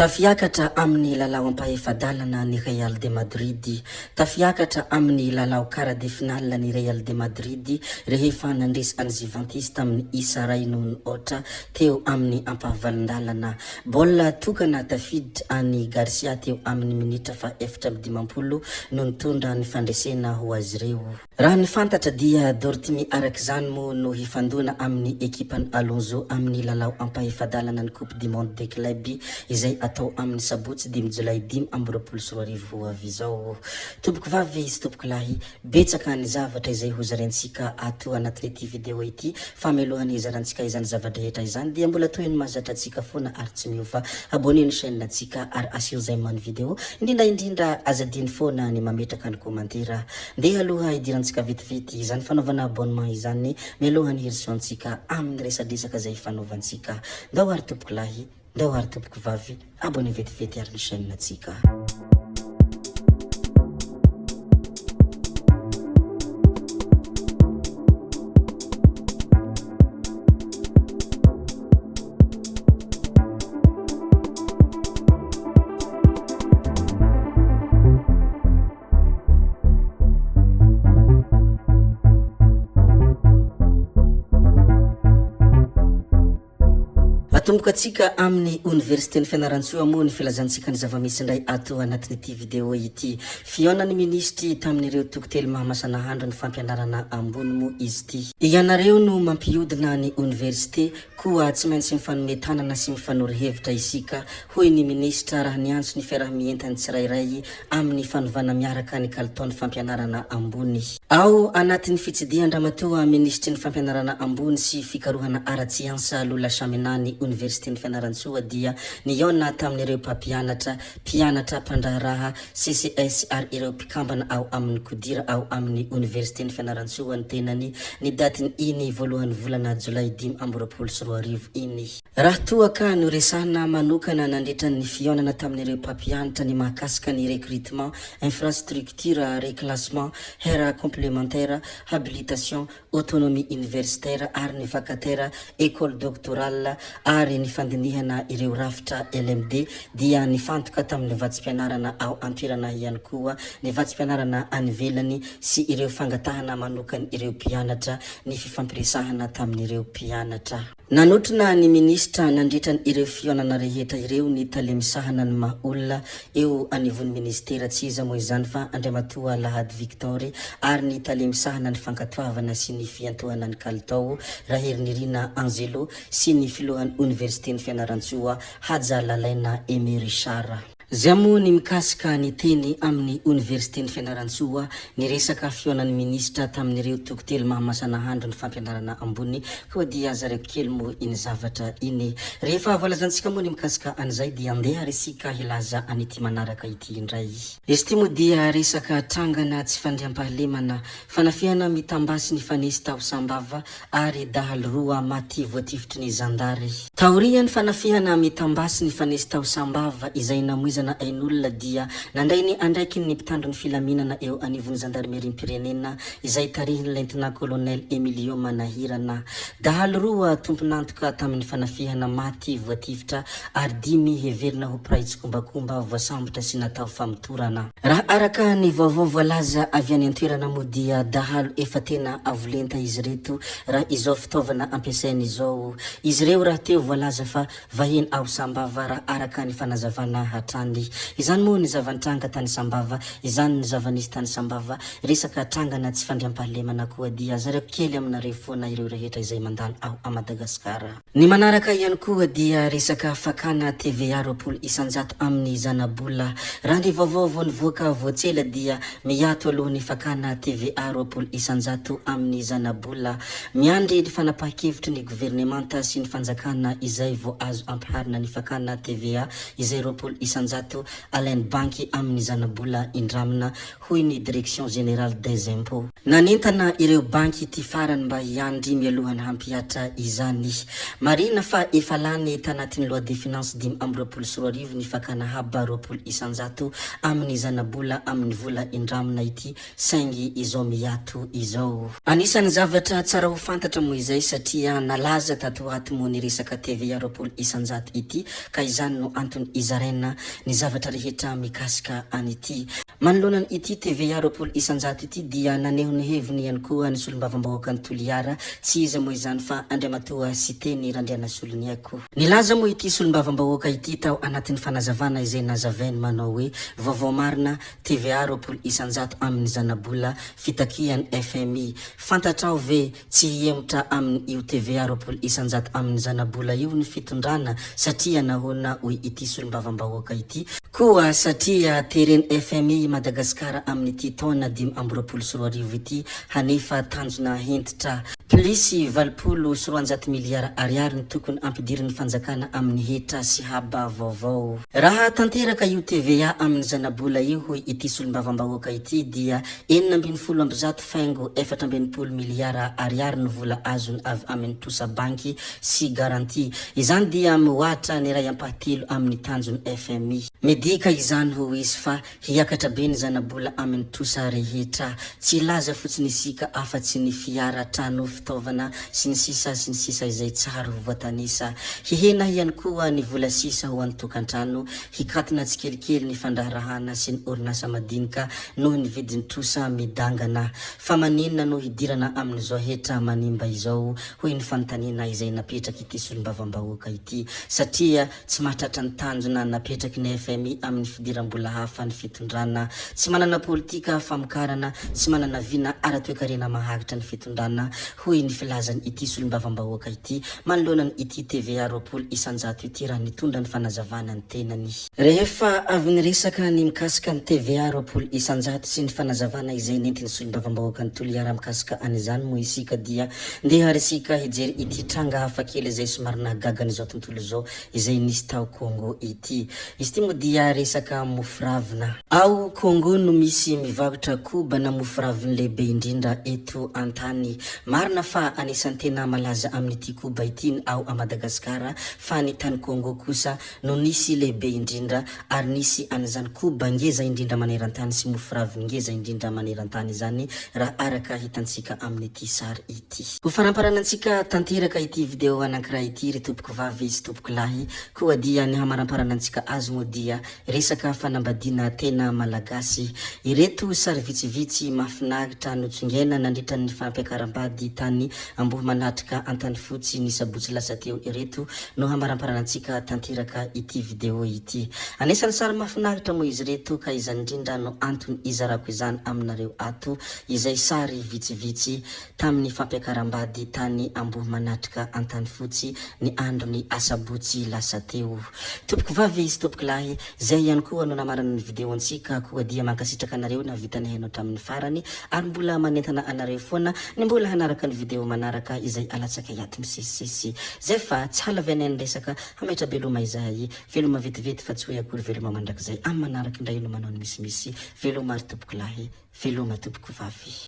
Tafiakatra amin'ny lalao ampahefa-dalana ny Real de Madrid. Tafiakatra amin'ny lalao quart de finale ny Real de Madrid rehefa nandresy an'i Juventus tamin'ny isa iray noho ny aotra teo amin'ny ampahavalon-dalana. Baolina tokana tafiditra an'i Garcia teo amin'ny minitra faha-54 no nitondra ny fandresena ho azy ireo. Raha ny fantatra dia Dortmund araka izany moa no hifandona amin'ny ekipan'i Alonso amin'ny lalao ampahefa-dalana ny Coupe du Monde des Clubs izay atao amin'ny sabotsy dimy jolay 2025 ho avy izao. Tompoko vavy sy tompoko lahy, betsaka ny zavatra izay hozaraintsika ato anatin'ity video ity fa mialohan'ny hizarantsika izany zava-drehetra izany dia mbola toy ny mahazatra antsika foana ary tsy miova, abonner ny chaîne ntsika ary asio j'aime ny video, indrindra indrindra aza adino foana ny mametraka ny commentaire. Ndeha aloha hidirantsika vetivety izany fanaovana abonnement izany mialohan'ny hirosoantsika amin'ny resadresaka izay hifanaovantsika. Ndao ary tompoko lahy, ndao ary tompoko vavy, abonné vetivety ary ny chaîne tsika. Atomboka antsika amin'ny Oniversiten'i Fianarantsoa moa ny filazantsika ny zava-misy indray ato anatin'ity video ity. Fihaonan'ny minisitry tamin'ireo toko telo mahamasanahandro ny fampianarana ambony moa izy ity. Ianareo no mampihodina ny oniversite koa tsy maintsy mifanome tanana sy mifanoro hevitra isika, hoy ny minisitra raha niantso ny fiaraha-mientan'ny tsirairay amin'ny fanovana miaraka ny kalitaon'ny fampianarana ambony. Ao anatin'ny fitsidihan-dRamatoa Minisitry ny Fampianarana ambony sy fikarohana ara-tsiansa Lola Chaminà ny Oniversiten'i Fianarantsoa dia nihaona tamin'ireo mpampianatra, mpianatra, mpandraharaha, CCS ary ireo mpikambana ao amin'ny Codira ao amin'ny Oniversiten'i Fianarantsoa ny tenany ny datin'ny iny voalohan'ny volana jolay 2025 iny. Raha toa ka noresahina manokana nandritra ny fihaonana tamin'ireo mpampianatra ny mahakasika ny recrutement, infrastructure, reclassement, heure complémentaire, habilitation, autonomie universitaire ary ny vacataire, école doctorale ary ny fandinihana ireo rafitra LMD dia nifantoka tamin'ny vatsim-pianarana ao an-toerana ihany koa ny vatsim-pianarana any ivelany sy ireo fangatahana manokan'ireo mpianatra ny fifampiresahana tamin'ireo mpianatra. Nanotrona ny minisitra nandritra ireo fihaonana rehetra ireo ny tale misahana ny maha olona eo anivon'ny minisitera, tsy iza moa izany fa Andriamatoa Lahady Victor ary ny tale misahana ny fankatoavana sy ny fiantohana ny kalitao, Raherinirina Angelo sy ny filohan'ny oniversiten'i Fianarantsoa, Haja Lalaina Aimé Richard. Zay moa ny mikasika ny teny amin'ny oniversiten'i Fianarantsoa, ny resaka fihaonan'ny minisitra tamin'ireo toko telo mahamasanahandro ny fampianarana ambony koa dia zaraiko kely moa iny zavatra iny. Rehefa voalazantsika moa ny mikasika an'izay dia andeha ary isika hilaza an'ity manaraka ity indray. Izy ity moa dia resaka trangana tsy fandriampahalemana, fanafihana mitam-basy nifanesy tao Sambava ary dahalo roa maty voatifitry ny zandary. Taorian'ny fanafihana mitam-basy nifanesy tao Sambava izay namoizana ain'olona dia nandray ny andraikiny ny mpitandro ny filaminana eo anivon'ny zandarimeriam-pirenena izay tarihin'ny Lieutenant Colonel Emilio Manahirana. Dahalo roa tompon'antoka tamin'ny fanafihana maty voatifitra ary dimy heverina ho mpiray tsikombakomba voasambotra sy natao famotorana. Raha araka ny vaovao voalaza avy any an-toerana moa dia dahalo efa tena avo lenta izy ireto raha izao fitaovana ampiasainy izao. Izy ireo rahateo voalaza fa vahiny ao Sambava raha araka ny fanazavana hatrany. Izany moa ny zava-nitranga tany Sambava, izany ny zava-nisy tany Sambava, resaka trangana tsy fandriampahalemana koa dia zaraiko kely aminareo foana ireo rehetra izay mandalo ao a Madagasikara. Ny manaraka ihany koa dia resaka fakana TVA 20% amin'ny zanabola. Raha ny vaovao vao nivoaka vao tsy ela dia miato aloha ny fakana TVA 20% amin'ny zanabola. Miandry ny fanapahan-kevitry ny governemanta sy ny fanjakana izay vao azo ampiharina ny fakana TVA izay 20%. isan-jato alain'ny banky amin'ny zanabola indramina, hoy ny Direction Générale des Impôts. Nanentana ireo banky ity farany mba hiandry mialohan'ny hampihatra izany. Marihina fa efa lany tanatin'ny Loi des finances 2025 ny fakana haba 20% amin'ny zanabola amin'ny vola indramina ity saingy izao miato izao. Anisan'ny zavatra tsara ho fantatra moa izay satria nalaza tato ho ato moa ny resaka TVA 20% ity ka izany no antony izaraina ny zavatra rehetra mikasika an'ity. Manoloana ity TVA 20% ity dia naneho ny heviny ihany koa ny solombavambahoakan'i Toliara, tsy iza moa izany fa Andriamatoa Siteny Randrianasoloniaiko. Nilaza moa ity solombavambahoaka ity tao anatin'ny fanazavana izay nazavainy manao hoe vaovao marina TVA 20% amin'ny zanabola fitakian'ny fmi. Fantatrao ve, tsy hihemotra amin io TVA 20% amin'ny zanabola io ny fitondrana satria nahoana hoy ity solombavambahoaka ity? Koa satria teren'ny fmi i Madagasikara amin'ity taona 2025 ity hanefa tanjona hentitra. Plisy 280 miliara ariary ny tokony ampidirin'ny fanjakana amin'ny hetra sy haba vaovao. Raha tanteraka io TVA amin'ny zanabola io hoy ity solombavambahoaka ity dia 116 faingo 64 miliara ariary ny vola azony avy amin'ny trosa banky sy garantie. Izany dia mihoatra ny iray ampahatelo amin'ny tanjon'ny fmi. Midika izany hoy izy fa Hiakatra be ny zanabola amin'ny trosa rehetra. Tsy hilaza fotsiny isika afa-tsy ny fiara, trano, fitaovana, sy ny sisa sy ny sisa izay tsary ho voatanisa. Hihena ihany koa ny vola sisa ho an'ny tokantrano. Hikatona tsikelikely ny fandraharahana sy ny orinasa madinika noho ny vidin'ny trosa midangana. Fa maninona no hidirana amin'izao hetra manimba izao? hoy ny fanontaniana izay napetrak'ity solombavambahoaka ity. Satria Tsy mahatratra ny tanjona napetraky ny fmi amin'ny fidiram-bola hafa ny fitondrana. Tsy manana politika famokarana, tsy manana vina ara-toekarena maharitra ny fitondrana, hoy ny filazan' ity solombavambahoaka ity manoloana ny ity TVA 20% ity raha nitondra ny fanazavana ny tenany. Rehefa avy niresaka ny mikasika ny TVA 20% sy ny fanazavana izay nentin'ny solombavambahoakan'i Toliara mikasika an'izany moa isika dia ndeha ary isika hijery ity tranga hafakely izay somary nahagaga an'izao tontolo izao izay nisy tao Congo ity. Izy ity moa dia resaka mofo ravina. Ao Congo no misy mivarotra koba na mofo raviny lehibe indrindra eto an-tany. Marina fa anisan'ny tena malaza amin'ity koba ity ny ao a Madagasikara fa ny tany Congo kosa no nisy lehibe indrindra ary nisy an'izany koba ngeza indrindra maneran-tany sy mofo raviny ngeza indrindra maneran-tany izany raha araka hitantsika amin'ity sary ity. Ho faramparanantsika tanteraka ity video anankiray ity ry tompoko vavy sy tompoko lahy, koa dia ny hamaramparanantsika azy moa dia resaka fanambadiana tena malagasy. Ireto sary vitsivitsy mahafinaritra notsongaina nandritra ny fampiakaram-bady tany Ambohimanatrika Antanifotsy ny sabotsy lasa teo ireto no hamaramparanantsika tanteraka ity video ity. Anisan'ny sary mahafinaritra moa izy ireto ka izany indrindra no antony izarako izany aminareo ato izay sary vitsivitsy tamin'ny fampiakaram-bady tany Ambohimanatrika Antanifotsy ny andron'ny asabotsy lasa teo. Tompoko vavy sy tompoko lahy, zay ihany koa no namarana ny video antsika koa dia mankasitraka anareo nahavita nihaino hatramin'ny farany ary mbola manentana anareo foana ny mbola hanaraka ny video manaraka izay alatsakay ato misesisesy. Zay fa tsy halavainay ny resaka, hametra-beloma izahay, veloma vetivety fa tsy hoe akory veloma mandrakizay, amin'ny manaraka indray no manao ny misimisy, veloma ry tompoko lahy, veloma tompoko vavy.